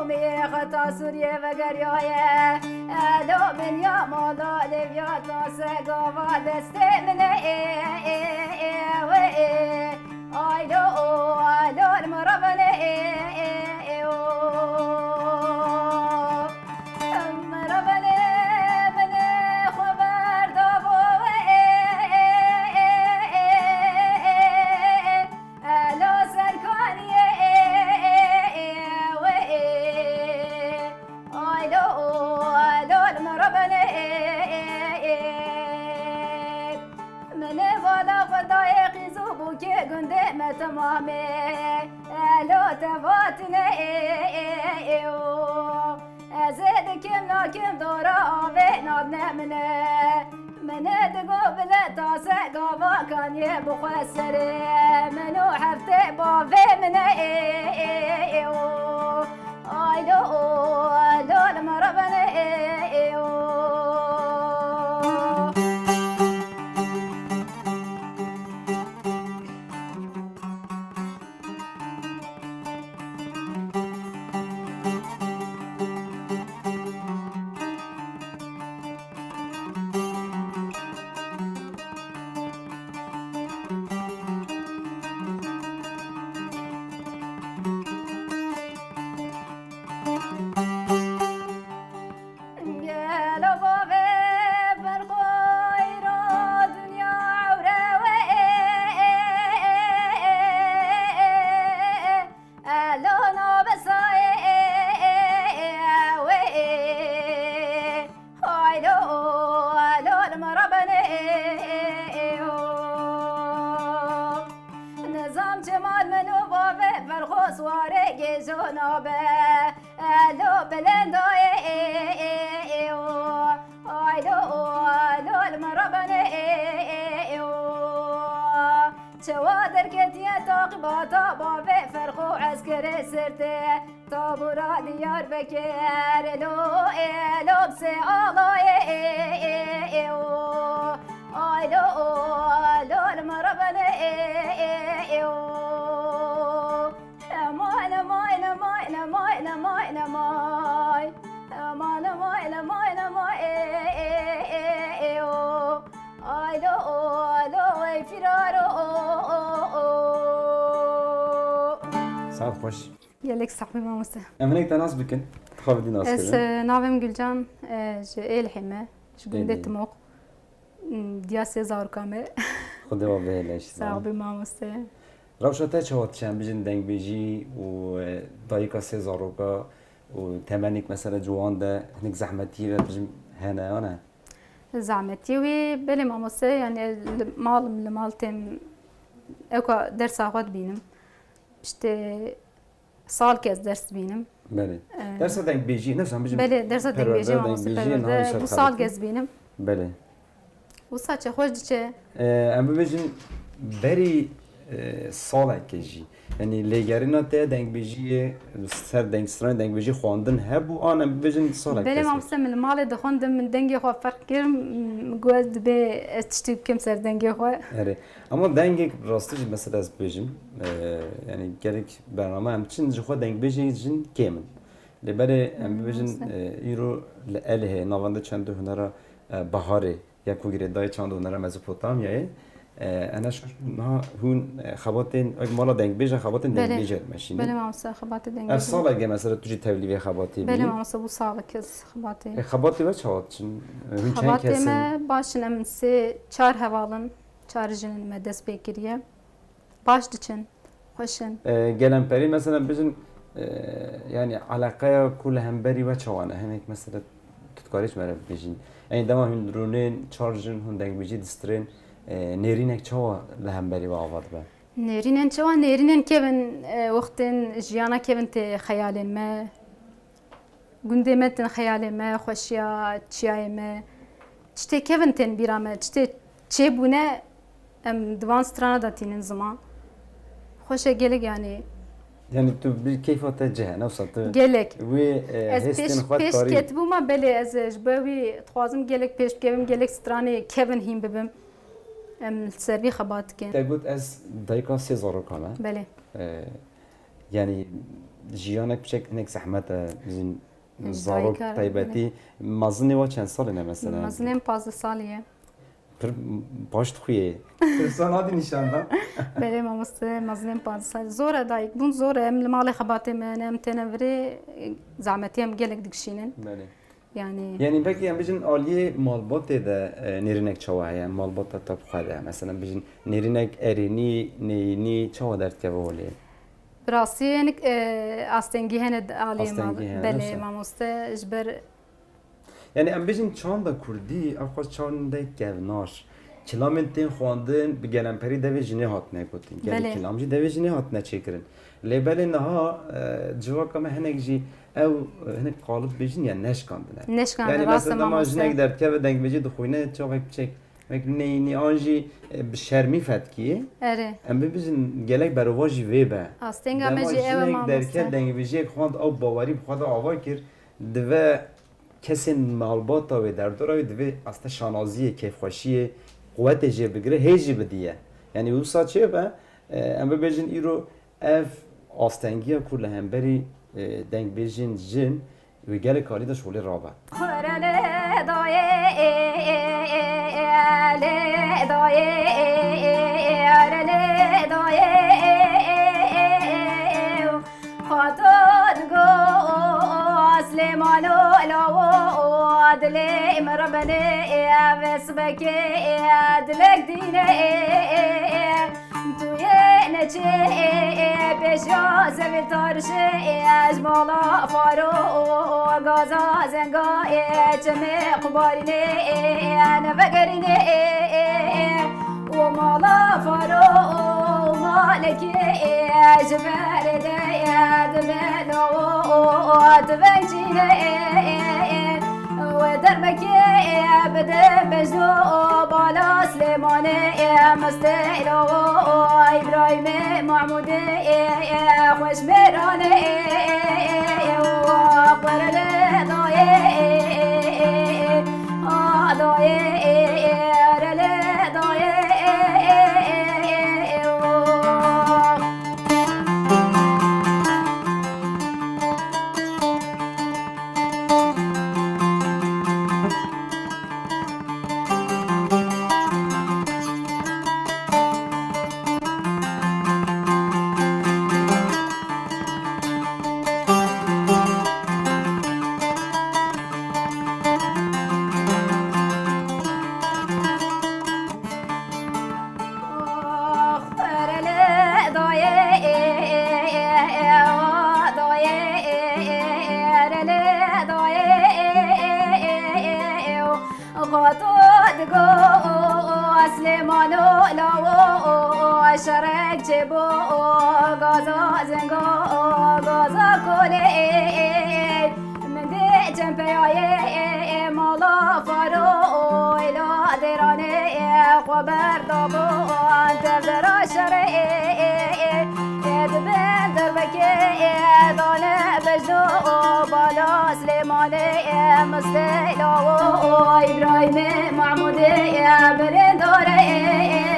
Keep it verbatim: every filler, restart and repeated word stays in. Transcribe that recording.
Mêxeta Sûriyê vegeriyaye, elo binya mala lêviya tase gava destê min e, ê, ê, ê, we, ê. Aylo, o, aylo, li min re bene, ê, ê, ê, o. Min re bene, min ê xwe berdavo, ê, ê, ê, ê, ê, ê, ê. Elo serkaniyê, ê, ê, ê, we, ê. Aylo, o, aylo, li min re bene, ê, ê, ê. Min ê vala xwe dayê qîz û bûkê gundê me temamê. Elo te vatine, ê, ê, ê, o. Ez ê dikim nakim dora avê nadne min e. Min ê digo bile tase gava kaniyê bixwe serê. Min û heftê bavê min e, ê, ê, ê, o. Aylo, o, aylo, li min re bene, ê, ê, o. Gelo bavê berxoyra dinya ewre we, elo nabesayê we, haylo, elo li min re bene, o. Nizam çiman min û bavê berxo siwarê gêjo nabe. Elo belendayê, ê, ê, ê, o. Aylo, o, aylo, li min re bene, ê, ê, ê, o. Çewa derketiye taqîbata bavê ferqo eskerê sirtê. Tabûra Diyarbekir, elo, elo, bi sê alayê, ê, ê, ê, o. Aylo, o, aylo, li min re bene, ê, ê, ê, o. Lemay, lemay, lemay, lemay, lemay, lemay. Lemay, lemay, lemay, lemay, ê, ê, ê, ê, o. Aylo, o, aylo, ey firaro, o, o, o. Saet xweş. Gelek sax be mamoste. Em hinek te nas bikin. Xwe bidî nas kirin. Ez, e, navê min Gulcan, e, ji Êlihê me, ji gundê Êlihê. Timoq. Diya sê zaroka me. Xwedê we bihêle inşallah. Sax be mamoste. Rewşa te çawa diçe, em bijin dengbêjî û, e, dayika sê zaroka û temenêk mesela ciwan de hinek zehmetiyê ve bijim hene ya ne? Zehmetiyê wî belê mamoste, yani li mal, li mal têm ewka dersa xwe dibînim. Piştê salek ez ders dibînim. Belê. Ee, Dersa dengbêjiyê, ne zanim bijim Belê, dersa perwerde dengbêjiyê, mamoste dengbêjiyê, perwerde, niha bu salek ez dibînim. Belê. Wisa çi xweş diçe. Ee, em bibêjin berî, e, salekê jî. Yanî lêgerîna te dengbêjiyê, ser deng, stranê dengbêjî xwendin hebû, an em bibêjin salek Belê kes mamoste, min li malê dixwendim, min dengê xwe ferq kir, min got dibê ez tiştê bikim ser dengê xwe. Erê. Ama dengek rastî jî mesela ez bibêjim, e, yani gelek bername em çin ji xwe dengbêjê jin kêm in. Lê belê em bibêjin, Hmm, e, îro li Elihê navenda çend du hunera, e, Baharê ya ku girêdayî çand hunera Mezopotamyayê, e, ene şaş niha hûn, e, xebatên, wek mala dengbêj e, xebatên Belê. dengbêjê dimeşînin. Belê mamoste, xebatê Ev dengbêjê. saleke mesela tu jî tevlî vê xebatê Belê bî. mamoste, bu salek ez xebatê. E, xebatê we çawa diçin? E, hûn çend Xebatê kes in? me baş in, em sê, çar heval in. Çar jin in me dest pê kiriye. Baş diçin, xweş in. E, gelemperî mesela bijin, e, yani eleqeya ku li hemberî we çawa ne? Hinek mesela tu dikarî ji me re bibêjî. Yani dema hûn rûnên çar jin hûn dengbêjî distirên, e, nêrînek çawa li hemberî we ava dibe? Nêrînên çawa? Nêrînên kevin, e, wextên jiyana kevin tê xeyalên me. Gundê me tên xeyalê me, xweşiya çiyayê me. Tiştê kevin tên bîra me, tiştê çêbûne em di van strana de tînin ziman. Xweş e gelek, yanî. Yani tu bi keyfa te cih e, ne wisa tu Gelek. wê, e, Ez hêstên pêş, xwe pêş dikarî. ketibûma, belê ez ji bo wî dixwazim gelek pêş bikevim, gelek stranê kevin hîn bibim. Em li ser vî xebat dikin. Te got ez dayika sê zarokan me. Belê. E, Yani Jiyanek piçek hinek zehmet e, jin zarok taybetî. Mezinê wa çend salî ne mesela? Mezinê min pazdeh salî ye. Pir baş dixuye. Tirsa nadî nîşan da. Belê mamoste, mezinê min pazdeh salî. Zor e dayik bûn, zor e. Em li malê xebatê me ne, em têne virê, zehmetî em gelek dikişînin. Belê. Yani. Yani belkî em bijin aliyê malbatê de, e, nêrînek çawa heye? Malbata te bi xwe de. Mesela bijin nêrînek erênî, neyînî çawa derdikeve holê? Bi rastî hinek, e, astengî hene di aliyê mal. Astengî hene, belê, mamoste, ji ber. Yani em bijin çanda kurdî, ev xwe çandek kevnar. Kilamên tên xwendin, bi gelemperî devê jinê hatine gotin. Gelî kilam jî devê jinê hatine çêkirin. Lê belê niha, e, civaka me hinek jî ew, e, hinek qalib bêjin ya neşkandine. Neşkandine, yani rast e, mesela dema jinek derdikeve dengbêjî dixwîne, çavek piçek, wek neyînî an jî, e, bi şermî fetkî. Erê. Em bibêjin gelek berovajî vê be. Astênga me jî ew e, mamoste. Dema jinek derket dengbêjiyek xwend, ew bawerî bi xwe de ava kir, dibe kesên malbata wê, derdora wê divê aslında şanaziyê, kêfxweşiyê, quwetê jê bigire, hê jî bidiye. Yani wisa çê be, e, em bibêjin îro ev astengiya ku li hemberî, e, dengbêjên jin wê gelek alî de ji holê rabe. Xwere lê dayê, lê dayê, lê dayê. Xato digo Silêmano lawo, dilê min rebenê, vê sibekê dilek dîne. Tu yê neçê pêşiya zevê tarişê, ji mala faro gaza zenga, çemê qubarînê nevegerînê. Û mala faro û malekê ji berê de dimelo û divencîne. Wê derbekê bide bejno bala Silêmanê, Mistêlo û Îbrahîmê Mahmûdê, xweş mêranê û qwerelê dayê, a dayê. Xato digo Silêmano lawo, şerek çêbo gaza zenga, gaza kolê. Min dê çempeyayê mala faro êla dêranê xwe berdabo tevdera şerê. Dibin derbekê dane bejno bala Silêmanê, Mistêlo û Îbrahîmê Mahmûdê birêndar e.